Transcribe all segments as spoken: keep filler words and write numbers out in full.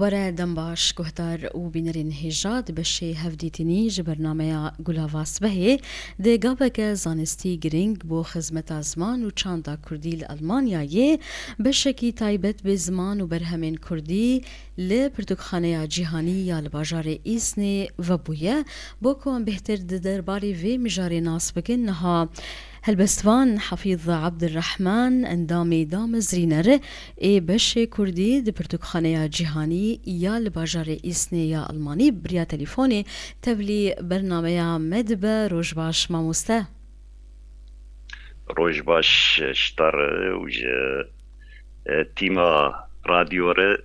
Were dem baş, guhdar û bînerên hêja, di beşê hevdîtinî ji bernameya Gulava Sibehê di gaveke zanistî girîng bo xizmeta ziman û çanda kurdî li Elmanyayê beşekî taybet bi ziman û berhemên kurdî li Pirtûkxaneya Cîhanî ya li bajarê Îsnê vebûye. Bo ku em bêhtir di derbarê vê mijarê nas bikin, niha helbestvan Hafîz Abdurrahman, endamê damezrîner ê beşê kurdî di Pirtûkxaneya Cîhanî ya li bajarê Îsnê ya Elmanî, bi riya telîfonê tevlî bernameya me dibe. Roj baş, mamoste. Roj baş ji te re û ji, e, tîma radyo re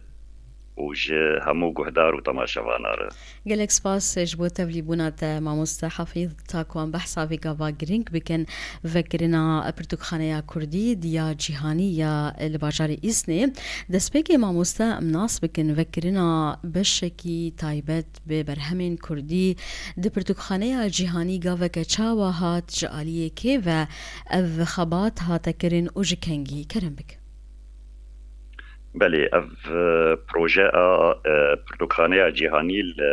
û ji hemû guhdar û temaşevana re. Gelek spas ji bo tevlîbûna te, mamoste Hafîz. Ta ku em behsa vê gava girîng bikin, vekirina Pirtûkxaneya Kurdî ya Cîhanî ya li bajarê Îsnê. Destpêkê, mamoste, em nas bikin, vekirina beşekî taybet bi berhemên kurdî di Pirtûkxaneya Cîhanî gaveke çawa hat, ji aliyê kê ve ev xebat hate kirin û ji kengî? Kerem bike. Belê, ev, e, proje a, e, Pirtûkxaneya Cîhanî li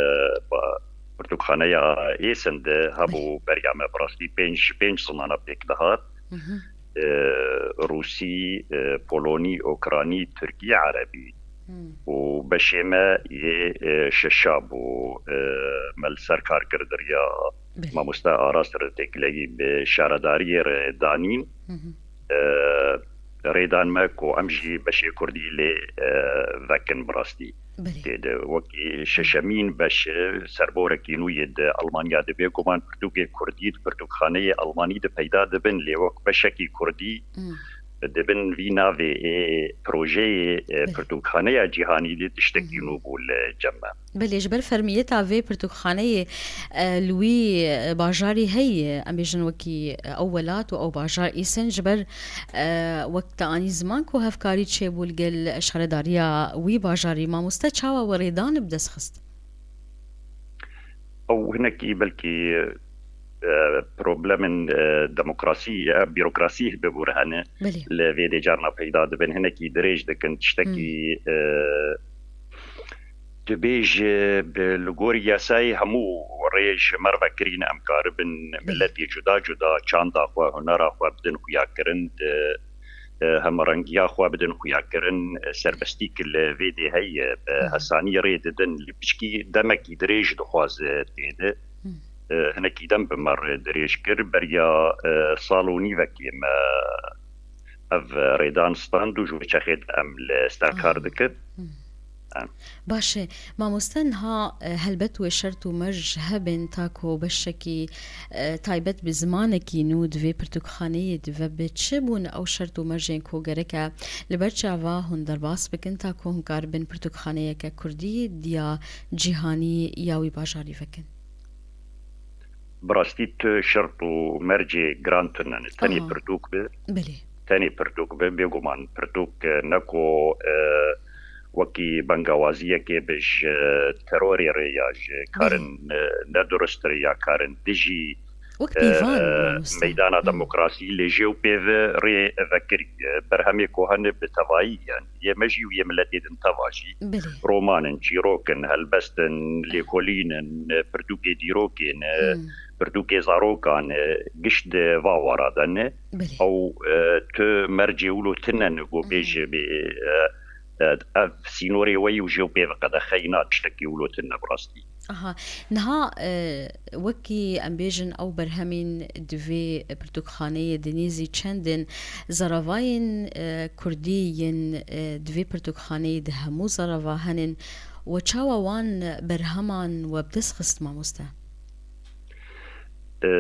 ba-, Pirtûkxaneya Êsin de hebû. Belê. Beriya me bi rastî pênc, ji pênc zimana pêk dihat. Mhm. E, Rûsî, e, Polonî, Okraynî, Tirkî, Erebî. Hmm. Û beşê me yê, e, şeşa bû, e, me li ser kar kir di riya Belê. Mamoste Aras re têkileyî bi şaredariyê re danîn. Mhm. E, rêdan me ku em jî beşê kurdî lê, e, vekin bi rastî. Belê. Tê de wekî şeşemîn beş, e, serborekî nû yê di Almanya de bêguman pirtûkê kurdî di pirtûkxaneyê Almanî de peyda dibin, lê wek beşekî kurdî Hmm. dibin vî navê ê projeyê, e, Belê. Pirtûkxaneya Cîhanî de tiştekî Mhm. nû bû li cem me. Belê, ji ber fermiyeta vê pirtûkxaneyê, e, li wî, e, bajarî heye, em bêjin wekî, e, ew welat û ew bajar Îsin, ji ber, e, wek te anî ziman ku hevkarî çêbû li gel şaredariya wî bajarî, mamoste, çawa we rêdan bi dest xist? Ew hinekî belkî, e, problemên, e, demokrasî, e, bîrokrasî bibûre hene. Belê. Li vê dê carna peyda dibin, hinekî dirêj dikin, tiştekî, Hmm. e, Dibêje, bi, li gor yasayê hemû rê ji me re vekirîne, em karibin Belê. Miletê cuda cuda çanda xwe, hunera xwe bidin xuyakirin, di, e, hemrengiya xwe bidin xuyakirin, e, serbestî ki li vê dê heye, bi Hı hı. hesanî rê didin, li piçkî demekî dirêj dixwaze tê de. Hı. E, hinekî dem bi me re dirêj kir, beriya, e, sal û nîvekê me ev rêdan stand û ji wê çexê de em li ser kar Ah. dikin. Hmm. Em. Baş e. Mamoste, niha, e, helbet wê şert û merc hebin ta ku beşekî, e, taybet bi zimanekî nû di vê pirtûkxaneyê de vebe. Çi bûn ew şert û mercên ku gereke li ber çava hûn derbas bikin ta ku hûn karibin pirtûkxaneyeke kurdî ya cîhanî ya wî bajarî vekin? Bi rastî tu şert û mercê giran tune ne. Tenê Aha. pirtûk be. Belê. Tenê pirtûk be, bêguman pirtûk, e, ne ku, e, wekî bengawaziyekê be ji terorê re ya ji karin, Belê. e, nedurist re ya karin dijî, Wek e, pîvan, mamoste. meydana Hı. demokrasî lê jê û pê ve rê vekirî. Berhemê ku hene bi tevayî, yani yê me jî û yê miletê din teva jî. Belê. Roman in, çîrok in, helbest in, lêkolîn in, pirtûkê dîrokê ne, Hmm. pirtûkê zarokan e, giş di va wara de ne. Belê. Ew, e, tu mercê wilo tune ne ku Hmm. bêje bê, e, e, ev sînorê we yî û jê û pê ve qedexeyî na tiştekî wilo tune bi rastî. Aha, niha, e, wekî em bêjin ew berhemên di vê pirtûkxaneyê di nêzî çendin zaravayên, e, kurdî yên, e, di vê pirtûkxaneyê di hemû zarava henin we çawa wan berheman we bi dest xist, mamoste? E,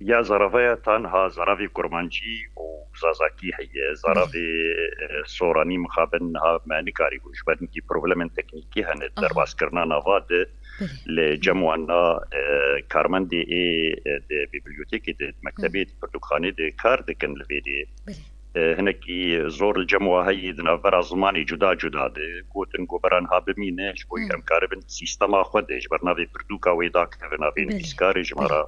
ya zaravaya tanha zaravê kurmancî û zazakî heye. Zaravê, Belê. e, soranî mixabin niha me nikarîbû ji ber hinkî problemên teknîkî hene. Aha. Derbaskirina nava de Belê. li cem wana, e, karmendê ê, e, di bibliyotêkê de, di mektebê, Hı. di pirtûkxanê de kar dikin li vê dê. Belê. E, hinekî zor li cem wa heye di navbera zimanê cuda cuda de. Gotin ku bera niha bimîne, ji bo Hı. em karibin sîstema xwe de, ji ber navê pirtûka wê dakeve navê Belê. nivîskarê ji me Belê. re,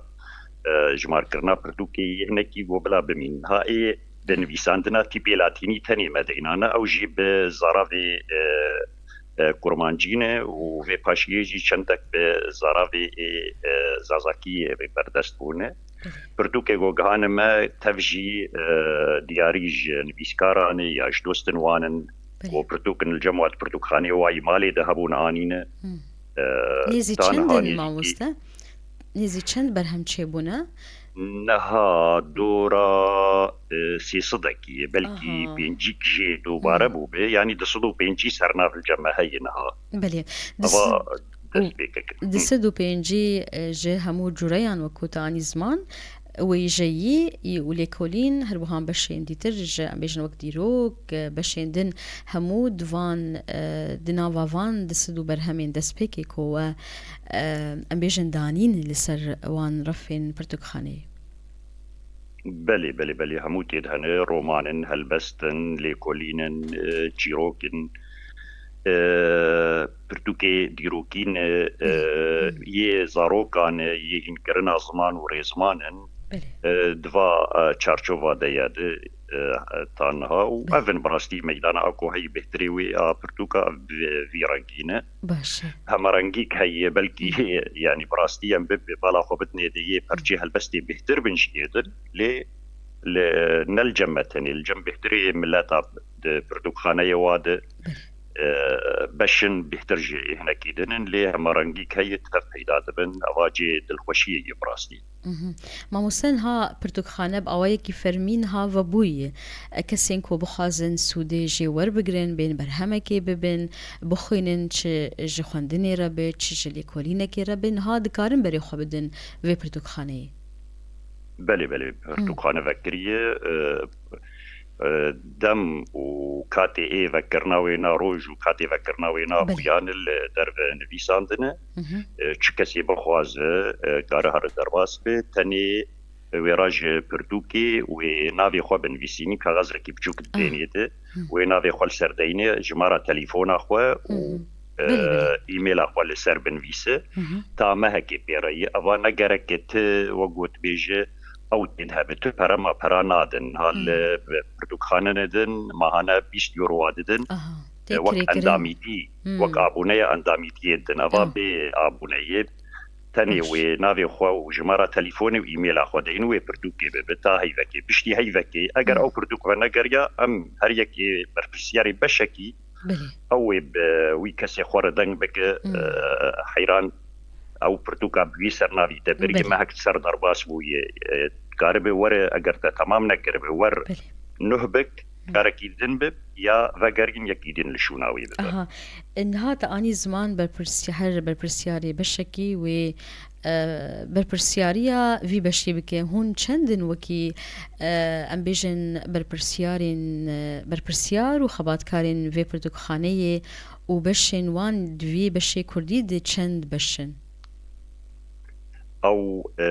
e, jimarkirina pirtûkê yê hinekî ku bila bimîn. Niha ê di Hı. nivîsandina tîpê latînî tenê me deyna ne, ew jî bi zaravê, e, e, kurmancî ne û vê paşiyê jî çendek bi zaravê ê, e, zazakiyê vê berdest bûne. Pirtûkê ku gihane me tev jî, e, diyarî ji nivîskaran e ya ji dostên wan in. Belê. Ku pirtûkin li cem wan di pirtûkxaneyê wa yî malê de hebûn anîne. Hmm. E, Nêzî ta çend niha in nêzîkî mamoste? Nêzî çend berhem çêbûne? Niha dora, e, sê sedekî ye, belkî Aha. pêncîk jê dubare Hmm. bûbe. Yanî du sed û pêncî sernav li cem me heye niha. Belê. Ava dest pê kir. Di sed û pêncî ji hemû cureyan wekû te anî ziman, wêjeyî û lêkolîn, her wiha beşên dîtir ji, em bêjin, wek dîrok, beşên din, hemû di van, di nava van di sed û berhemên destpêkê ku we, em bêjin, danîn li ser wan refên pirtûkxaneyê. Belê, belê, belê, hemû tê de hene, roman in, helbest in, lêkolîn in, e, çîrok in, e, pirtûkê dîrokî ne, e, Belê. Hmm. yê zarokan e, yê hînkirina ziman û rêziman in. Belê. E, di va, e, çarçova de ye de, e, e, ta niha û Belê. ev in bi rastî meydana a ku heyî bêhtirê wê a pirtûka bi vî rengî ne. Baş e. Hemerengîk heye, belkî, Hmm. yanî bi rastî em bi, bi bala xwe bidinê de yê perçê helbestê bêhtir bin ji yê din, lê li, ne li cem me tenê, li cem bêhtirê mileta di pirtûkxaneyê wa de, Belê. e, beşin bêhtir ji hinekî din in, lê hemerengîk heye tev peyda dibin, eva cê dilxweşiyê ye bi rastî. Mhm. Mamoste, niha pirtûkxane bi awayekî fermî niha vebûyî. Kesên ku bixwazin sûdê jê werbigrin, bên berhemekê bibin, bixwînin, çi ji xwendinê re be, çi ji lêkolînekê re be, niha dikarin berê xwe bidin vê pirtûkxaneyê. Belê, belê, Hmm. pirtûkxane vekiriye, e, e, dem û katê ê vekirina wê na roj û katê vekirina wê na Belê. xuyan li derve nivîsandine. Mhm. E, çi kesê bixwaze, e, kare here derbas be, tenê wê re ji pirtûkê wê navê xwe binivîsînî, kaxezekî biçûk Ah. didênê de, Hmm. wê navê xwe li ser deyne, jimara telefona xwe û, Mhm. e, Belê, belê. e-maila xwe li ser binivîse, Mhm. ta mehekê pê re ye. Eva ne gerek e ti wek got bêje, ew tên hebe, tu pere ma pera nadin. Ha Hmm. li pirtûkxanene din mahane bîst euro wa didin. Aha. Tê E, wek kirêkirin. endamîtî, Hmm. wek abûneya endamîtiyê din. Eva Ah. bê abûneyê tenê Baş. wê navê xwe û jimara telefonê û e-maila xwe deyin wê pirtûkê bibe ta heyvekê. Piştî heyvekê, eger Hmm. ew pirtûk venegeriya, em her yekê berpirsiyarê beşekî Belê. ew ê bi wî kesê xwe re deng bike, Hmm. e, heyran ew pirtûka bi wî sernavî te birî Belê. mehek ser derbas bûye. E, dikaribe were, eger te temam nekiribe, wer Belê. nuh bik, Hmm. karekî din bib, ya vegerîn yekî din li şûna wî bibe. Aha. Niha te anî ziman berpirsî-, her berpirsiyarê beşekî wê, e, berpirsiyariya vî beşê bike. Hûn çend in wekî, e, em bêjin berpirsiyarên, e, berpirsiyar û xebatkarên vê pirtûkxaneyê û beşên wan di vî beşê kurdî de çend beş in? Ew, e,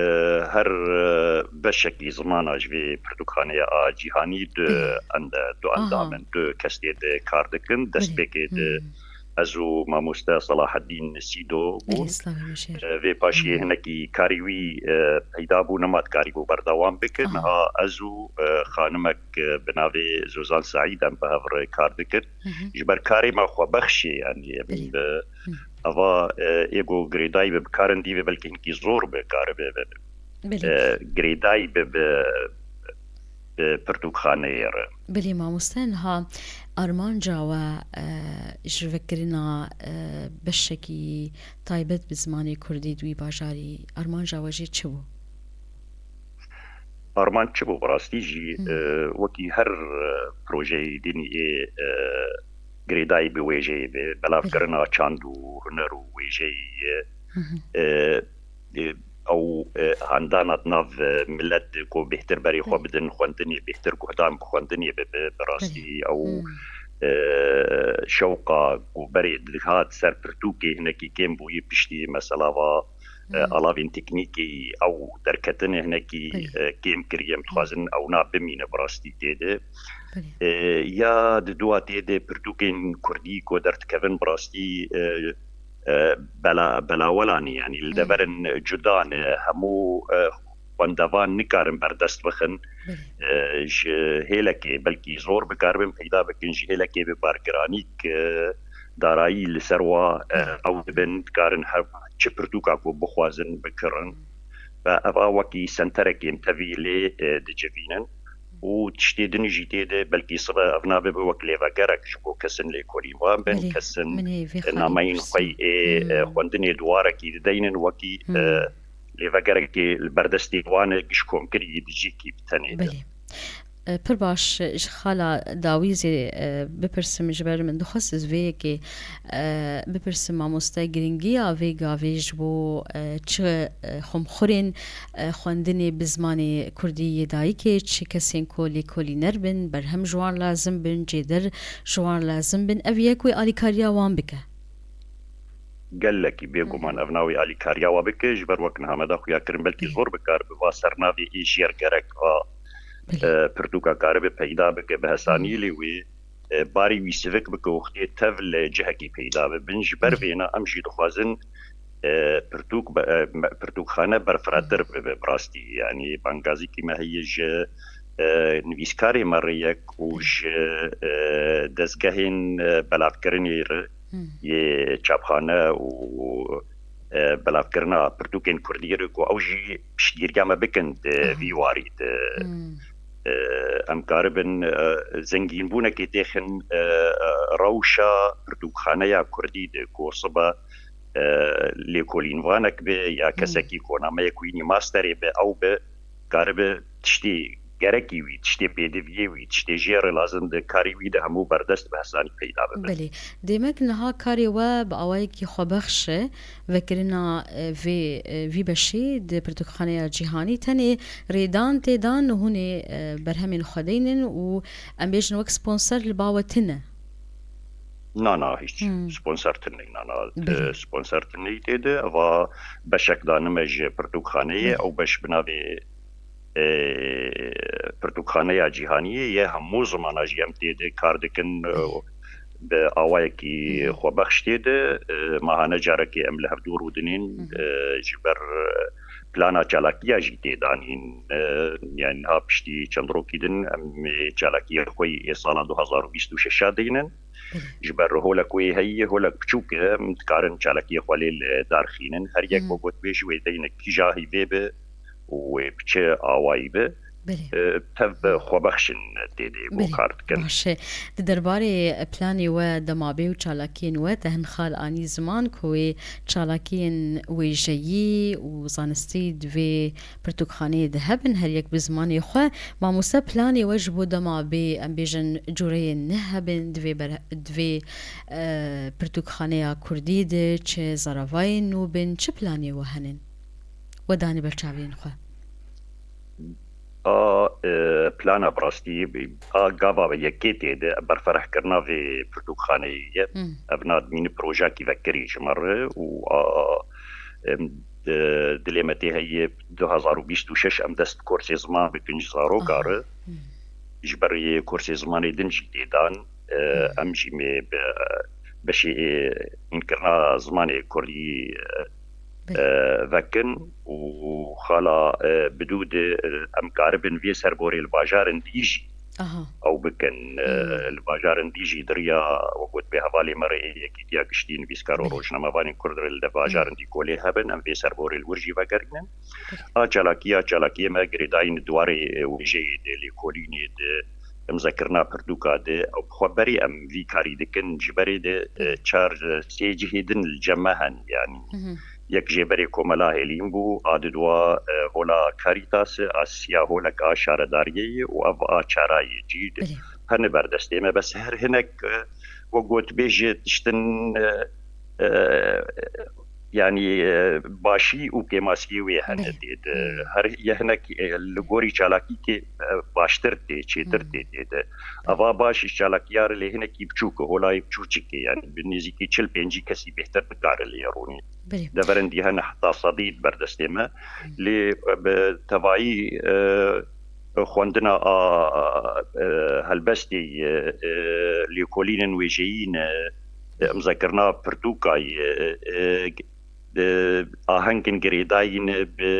her, e, beşekî zimana ji vê pirtûkxaneya a cîhanî du Belê. ende-, du Aha. endam in, du kes tê de kar dikin. Belê. Destpêkê de Hmm. ez û mamoste Selahedîn Sîdo Belê, bûn. Slavê Meşêr. E, vê paşiyê Hmm. hinekî karî wî, e, peyda bû, nema dikarîbû berdewam bike. Aha. Niha ez û, e, xanimek, e, bi navê Zozan Seîd em bi hev re kar dikin. Mhm. Ji ber karê me xwebexşê, yanî, em Belê. bi Hı. Eva, e, ê ku girêdayî be, bi karin dî be, belkî hinkî zor be, karibe be, Belê. e, girêdayî be, bi, bi pirtûkxaneyê re. Belê mamoste, niha armanca we, e, ji vekirina, e, beşekî taybet bi zimanê kurdî di wî bajarî, armanca we jê çi bû? Armanc çi bû? Bi rastî jî, Hmm. e, wekî her, e, projeyê dînî yê, e, girêdayî bi wêjeyê be, belavkirina Belê. çand û huner û wêjeyê ye. Hı hı. E, e, ew, e, handana di nav, e, milet de ku bêhtir berê xwe Belê. bidin xwendinê, bêhtir guhdan bi xwendinê bibe, bi rastî Belê. ew, Hmm. e, şewqa ku berê dihat ser pirtûkê hinekî kêm bûyî piştî mesela va, e, Hmm. alavên teknîkî ew derketinê hinekî, Belê. e, kêm kiriye. Em Hmm. dixwazin ew na bimîne bi rastî tê de. Belê. E, ya di dua tê de pirtûkên kurdî ku derdikevin bi rastî, e, e, bela-, belawelan e, yanî li Hmm. deverin cuda ne, hemû, e, xwendevan nikarin berdest bixin. Belê. E, ji hêlekê belkî zor bikaribin peyda bikin, ji hêlekê bi bargiranîk, e, darayî li ser wa, e, ew dibin, dikarin her çi pirtûka ku bixwazin bikirin. Ve eva wekî senterekê em tevî lê, e, dicivînin û tiştê din jî tê de, belkî sibe ev nabe bi wek lêvegerek ji bo kesin lêkolîn wan bin, Belê, kesin, min ê vê e, xalê nameyên xwe ê, e, Hmm. xwendinê duwarekî dideynin wekî, Hmm. e, lêvegerekê li berdestê wan e, giş komkirî di cîkî bi tenê de. Belê. E, pir baş, ji xala dawî zê, e, bipirsim, ji ber min dixwest ez vê yekê, e, bipirsim, mamoste, giringiya vê gavê ji bo, e, çi, e, xwemxurên, e, xwendinê bi zimanê kurdî yê dayikê, çi kesên ku lêkolîner bin, berhem ji wan lazim bin, cêder ji wan lazim bin, ev yek wê alîkariya wan bike. Gelekî bêguman Hı hı. ev navê alîkariya we bike, ji ber wek niha me da xuya kirin, belkî Belê. zor bikar bi va sernavê ê jêr gerek a, Belê. e, pirtûka karibe peyda bike bi hesanî Hı. lê wê, e, barî wî sivik bike û xwedê tev li cihekî peyda bibin. Ji ber Belê. vêna em jî dixwazin, e, pirtûk be-, e, me-, pirtûkxane berfirehtir Hı. bibe bi rastî. Yanî bangazîkî me heye ji, e, nivîskarê me rê yek û Belê. ji, e, dezgehên, e, belavkirinê re Hmm. yê çapxane û, e, belavkirina pirtûkên kurdî re ku ew jî piştgiriya me bikin di Aha. vî warî de. Hmm. E, em karibin, e, zengînbûnekê têxin, e, e, rewşa pirtûkxaneya kurdî de ku sibe, e, lêkolînvanek be ya Hmm. kesekî ku nameyek wînî masterê be ew be, karibe tiştê gerekî wî, tiştê pêdiviyê wî, tiştê jê re lazim di karî wî de hemû berdest bi hesanî peyda bibe. Belê. Demek niha karê we bi awayekî xwebexş e, vekirina, e, vê, e, vî beşê di pirtûkxaneya cîhanî tenê rêdan tê dan û hûn ê, e, berhemên xwe deynin û em bêjin wek sponsor li ba we tune. Na, na, hiç Hmm. sponsor tune, na, na, Belê. sponsor tune tê de, eva beşek danime ji pirtûkxaneyê, Belê. ew beş bi navê, e, pirtûkxaneya cîhaniyê ye, hemû zimana jî em tê de kar dikin, e, Belê. bi awayekî Hmm. xwebexş tê de, e, mahane carekê em li hevdû rûdinên, Hmm. e, ji ber, e, plana çalakiya jî tê danîn. E, yani niha piştî çend rokî din em ê çalakiyê xwe yê sala du hazar û bîst û şeş a deynin. Belê. Ji ber holek wê heye, holek biçûk e, em dikarin çalakiyê xwe lê li dar xînin. Her yek Hmm. wek gotbêjî wê deyne kîja hîvê be û wê bi çi awayî be. Belê. E, tev bi xwebexşin tê de bo Belê. kar dikin. Baş e. Di derbarê planê we, demabê û çalakiyên we te hin xal anî ziman ku wê çalakiyên wêjeyî û zanistî di vê pirtûkxaneyê de hebin, her yek bi zimanê xwe. Mamoste, planê we ji bo dema bê, em bêjin, cureyên neh hebin, divê ber-, divê, e, pirtûkxaneya kurdî de çi zaravayên nû bin, çi planê we henin? We danî ber çavên xwe. A, e, plana bi rastî, a gava yekê tê de berferehkirina vê pirtûkxaneyê ye. Hmm. Ev na dimîne projeyekî vekirî ji me re û a, em, di, dilê me tê heye du hazar û bîst û şeş em dest bi kursê ziman bikin ji zaroka Aha. re. Hmm. Ji ber yê kursê zimanê din jî tê dan, e, Hmm. em jî mê bi beşê, e, hînkirina zimanê kurdî, e, Belê. e, vekin û xala, e, bidû de, e, em karibin vê serborê li bajarin dî jî Aha. ew bikin. E, Hmm. li bajarin dî jî di riya, wek gotibê, hevalê me re ê Yekîtiya Giştî Nivîskar û Belê. Rojnamevanên Kurd re li de bajarin Hmm. dî kolê hebin, em vê serborê li wir jî vegerînin. Belê. A çalakiya, çalakiyê me girêdayî di warê, e, wêjeyê de, lêkolînê de, imzekirina pirtûka de, ew bi xwe berê em vî karî dikin, ji berê de, e, Belê. çar, e, sê cihê din li cem me hen, yanî. Mhm. Yek jê berê Komela Hêlîn bû, a di dua, e, hola Caritas, a siya holek a şaredariyê ye û ev a çara ye. Cî Belê. hene ber destê me, bes her hinek, e, wek gotibê ji tiştin, e, e, yanî, e, başî û kêmasiyê wê hene Belê. tê de. Hmm. Her ye hinek, e, li gorî çalakîkê, e, baştir tê, çêtir Hmm. tê tê de. Belê. Eva baş ji çalakiya re lê hinekî biçûk e, holayê biçûçik e, yanî bi nêzîkî çil pêncî kesî bêhtir nikare lê rûnê. Belê. Deverên dî hene heta sedî di ber destê me. Hmm. Lê, e, bi tevayî, e, xwendina a, e, helbestê ye, e, lêkolînên wêjeyî ne, e, imzekirina pirtûka ye, e, e, ahengên girêdayî ne bi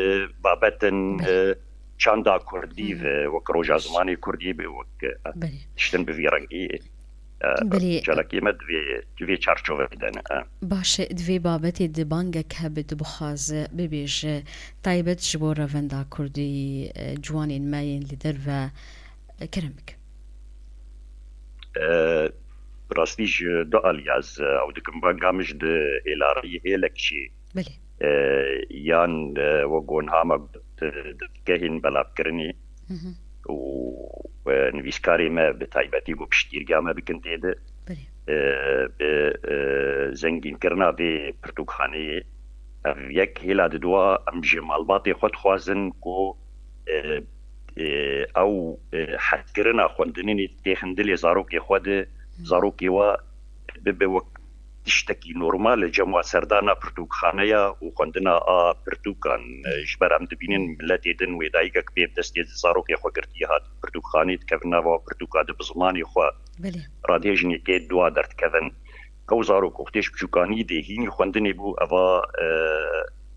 babetin, Belê. e, çanda kurdî Hı hı. ve, wek roja Baş. zimanê kurdî be, wek, e, Belê. tiştin bi vî rengî. E, Belê. Çalakiyê me di vê, di vê çarçoveyê de ne. E. Baş e, di vê babetê de bangek hebe tu bixwaze bibêje, taybet ji bo revenda kurdî, e, ciwanên me yên li derve, e, kerem bike. E, bi rastî ji du aliyaz, e, ew dikim banga min ji di hêlarî hêlek jî. Belê. E, yan, e, wek gonha me got, e, di kehên belavkirinê Hı hı. û, e, nivîskarê me bi taybetî ku piştgiriya me bikin tê de, Belê. e, bi, e, zengînkirina vê pirtûkxaneyê, ev yek hêla diduwa em ji malbatê xwe dixwazin ku, e, e, ew, e, hezkirina xwendinê têxin dilê zarokê xwe de, Hı. zarokê we bibe wek tiştekî normal li cem we serdana pirtûkxaneya û xwendina a pirtûkan. Belê. Ji ber em dibînin Hı. miletê din wê dayikek pê bi destê zarokê xwe girtî hat pirtûkxanê dikevin nava pirtûka di bi zimanê xwe. Belê. Radihêjin yekê dua derdikevin. Ew zarok wextê ji biçûkanî dê hînî xwendinê bû, eva, e,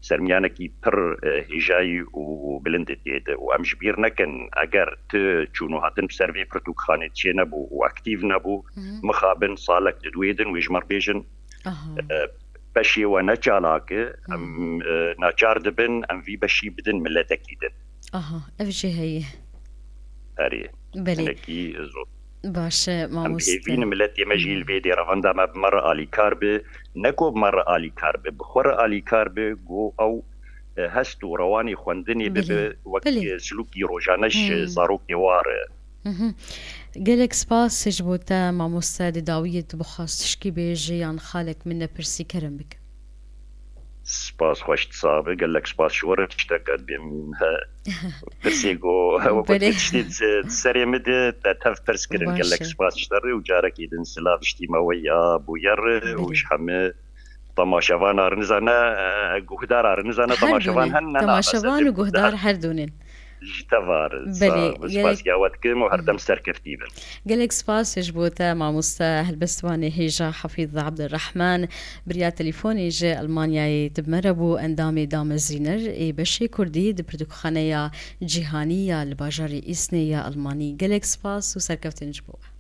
sermiyanekî pir, e, hêjayî û bilind tê de û em ji bîr nekin, eger tu çûn û hatin bi ser vê pirtûkxanê çê nebû û aktîv nebû, Hı hı. mixabin salek di duwê din wê ji me re bêjin, Aha. e, peşê we ne çalak e, Hı. em, e, naçar dibin em vî beşî bidin miletekî din. Aha, ev jî heye. Erê. Belê. Hinekî zor. Baş e, Em mamoste. hêvîn miletê me jî li vê dê revenda me bi me re alîkar bi. Ne ku bi me re alîkar bi, bi xwe re alîkar bi, ku ew, e, hest û rewanê xwendinê Belê. bibe wek, Belê. e, silûkî rojane ji Hmm. zarokê war e. Mhm. Gelek spas ji bo te mamoste, di dawiyê tu bixwaz tişkî bêjî yan xalek min nepirsî kerem bike. Spas xweş disa be, gelek spas ji we re tiştek ez bêm he. Pirsê ku wekî Belê. tiştê di se-, di serê min de te tev pirs kirin, Baş gelek e. spas ji te re û carekê din silav ji tîma we ya bûyer û Belê. ji hemî temaşevan ar nizane, e, guhdar ar nizane, Her temaşevan dûnê. hen ne Temaşevan naxwe û guhdar guhdar. her dûnên. Ji te var. Belê, Sa-, gerek spasiya we dikim û her dem Mhm. serkeftî bin. Gelek spas ji bo te mamoste helbestvanê hêja Hafîz Abdurrahman, biriya telefonê ji Almanyayê di me re bû, endamê damezrîner ê beşê Kurdî di pirtûkxaneya cîhanî ya li bajarê Îsnê ya Almanî. Gelek spas û serkeftin ji bo we.